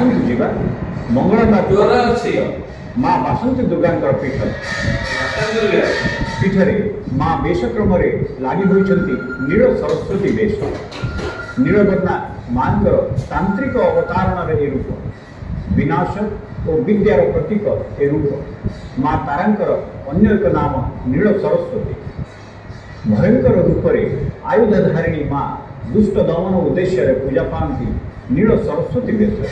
ଆସନ୍ତୁ ଯିବା ମଙ୍ଗଳବାର ଜ୍ୱର ଅଛି। ମା ବାସନ୍ତୀ ଦୁର୍ଗାଙ୍କର ପୀଠ। ବାସନ୍ତୀ ଦୁର୍ଗା। ପୀଠରେ ମା ବେଶକ୍ରମରେ ଲାଗି ହୋଇଛନ୍ତି ନୀଳ ସରସ୍ୱତୀ ବେଶ। ନୀଳବର୍ଣ୍ଣା ମାଙ୍କର ତାନ୍ତ୍ରିକ ଅବତାରଣର ଏ ରୂପ। ବିନାଶ ଓ ବିଦ୍ୟାର ପ୍ରତୀକ ଏ ରୂପ। ମା ତାରାଙ୍କର ଅନ୍ୟ ଏକ ନାମ ନୀଳ ସରସ୍ୱତୀ। ଭୟଙ୍କର ରୂପରେ ଆୟୁଧଧାରିଣୀ ମା ଦୁଷ୍ଟ ଦମନ ଉଦ୍ଦେଶ୍ୟରେ ପୂଜା ପାଆନ୍ତି ନୀଳ ସରସ୍ୱତୀ ବେଶରେ।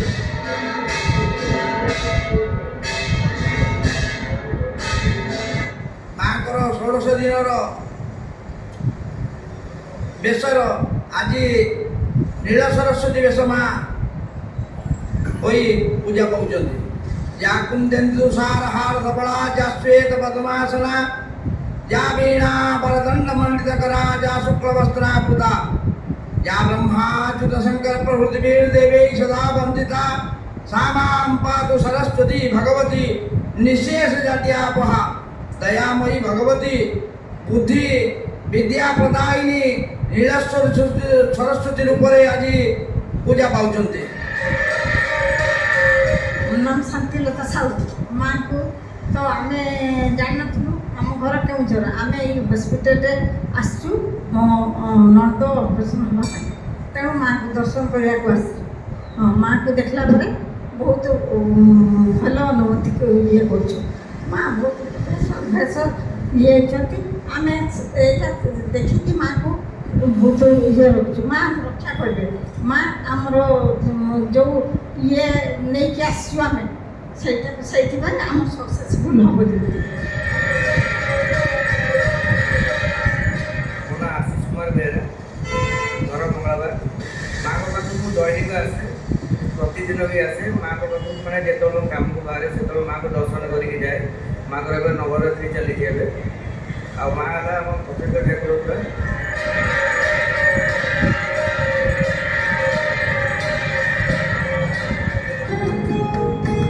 ମାଙ୍କର ଷୋଡ଼ଶ ଦିନର ବେଶର ଆଜି ନୀଳ ସରସ୍ୱତୀ ବେଶ ମା ହୋଇ ପୂଜା ପାଉଛନ୍ତି। ଯା କୁନ୍ଦେନ୍ଦୁ ସାର ହାର ଧବଳା, ଯା ଶ୍ଵେତ ପଦ୍ମାସନା, ଯା ବୀଣା ବରଦଣ୍ଡ ମଣ୍ଡିତ କରା, ଯା ଶୁକ୍ଳ ବସ୍ତ୍ରାବୃତା, ଯା ବ୍ରହ୍ମାଚ୍ୟୁତ ଶଙ୍କର ପ୍ରଭୃତିବୀର ଦେବୀ ସଦା ବନ୍ଦିତା, ସା ମାଁ ପାତୁ ସରସ୍ୱତୀ ଭଗବତୀ ନିଶେଷ ଜାତ୍ୟାପହା। ଦୟାମୟୀ ଭଗବତୀ, ବୁଦ୍ଧି ବିଦ୍ୟା ପ୍ରଦାୟିନୀ ନୀଳ ସରସ୍ୱତୀ ରୂପରେ ଆଜି ପୂଜା ପାଉଛନ୍ତି। ମୋ ନାମ ଶାନ୍ତିଲତା ସାହୁ। ମାଆଙ୍କୁ ତ ଆମେ ଜାଣିନଥିଲୁ। ଆମ ଘର କେଉଁଝର। ଆମେ ଏଇ ହସ୍ପିଟାଲରେ ଆସିଛୁ ମୋ ନଣନ୍ଦ ଅପରେସନ୍ ହେବା ପାଇଁ। ତେଣୁ ମାଆଙ୍କୁ ଦର୍ଶନ କରିବାକୁ ଆସିଛୁ। ହଁ, ମାଆଙ୍କୁ ଦେଖିଲା ପରେ ବହୁତ ଭଲ ଅନୁଭୂତି ଇଏ କରୁଛୁ। ମା ବହୁତ ଭେଷ ଇଏ ହେଇଛନ୍ତି। ଆମେ ଏଇଟା ଦେଖିକି ମାଆଙ୍କୁ ବହୁତ ଇଏ ରଖୁଛୁ। ମା ରକ୍ଷା କରିବେ। ମା ଆମର ଯେଉଁ ଇଏ ନେଇକି ଆସିଛୁ ଆମେ, ସେଇଟା ସେଇଥିପାଇଁ ଆମ ସକ୍ସେସଫୁଲ୍ ହେବ ଯେମିତି। ମୋ ନାଁ ଆଶିଷ କୁମାର ବେହେରା, ଘର ମଙ୍ଗଳବାର। ମାଆଙ୍କ ପାଖକୁ ମୁଁ ଦୈନିକ ଆସେ, ପ୍ରତିଦିନ ବି ଆସେ ମାଆଙ୍କ ପାଖକୁ। ମାନେ ଯେତେବେଳେ ମୁଁ କାମକୁ ବାହାରେ, ସେତେବେଳେ ମାଆଙ୍କୁ ଦର୍ଶନ କରିକି ଯାଏ। ମାଆଙ୍କର ଏବେ ନବରାତ୍ରି ଚାଲିଛି ଏବେ। ଆଉ ମା ହେଲା ଆମ ପ୍ରତ୍ୟକ୍ଷ ଠାକୁର ପୁରା।